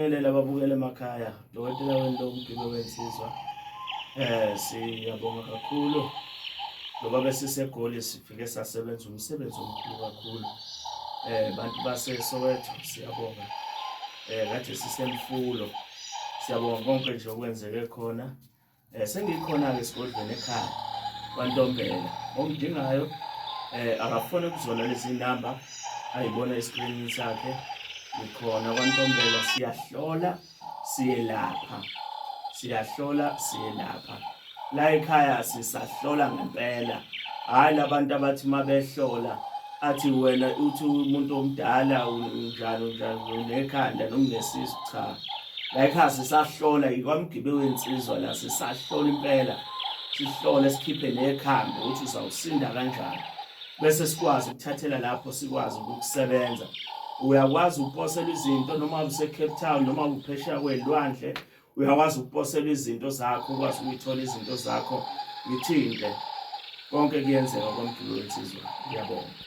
Ngibingelele ababukela emakhaya, dokotela wenu lo Mgibe wensizwa. Siyabonga kakhulu ngoba besiseGoli sifike sasebenza umsebenzi omkhulu kakhulu. Bantu baseSoweto siyabonga. Kade sisemfulo. Siyabonga konke nje okwenzeke khona. Sengikhona-ke esigodlweni ekhaya kwaNtombela. Ongidingayo akafone kuzona lezi namba ayibona eskrinini sakhe. Ngikhona kwaNtombela, siyahlola siyelapha, siyahlola siyelapha. La ekhaya sisahlola ngempela, hhayi labantu abathi uma behlola athi wena uthi umuntu omdala unjani unjani unekhanda noma unesisu. Cha, la ekhaya sisahlola, yikwamgibe wensizwa la sisahlola impela, sihlole sikhiphe nekhambi ukuthi uzawusinda kanjani, bese sikwazi ukuthathela lapho sikwazi ukukusebenza. Uyakwazi ukuposela izinto noma use-Cape Town noma uphesheya kwelwandle, uyakwazi ukuposela izinto zakho, ukwazi ukuyithola izinto zakho. Ngithinte, konke kuyenzeka kwamgibe wensizwa. Ngiyabonga.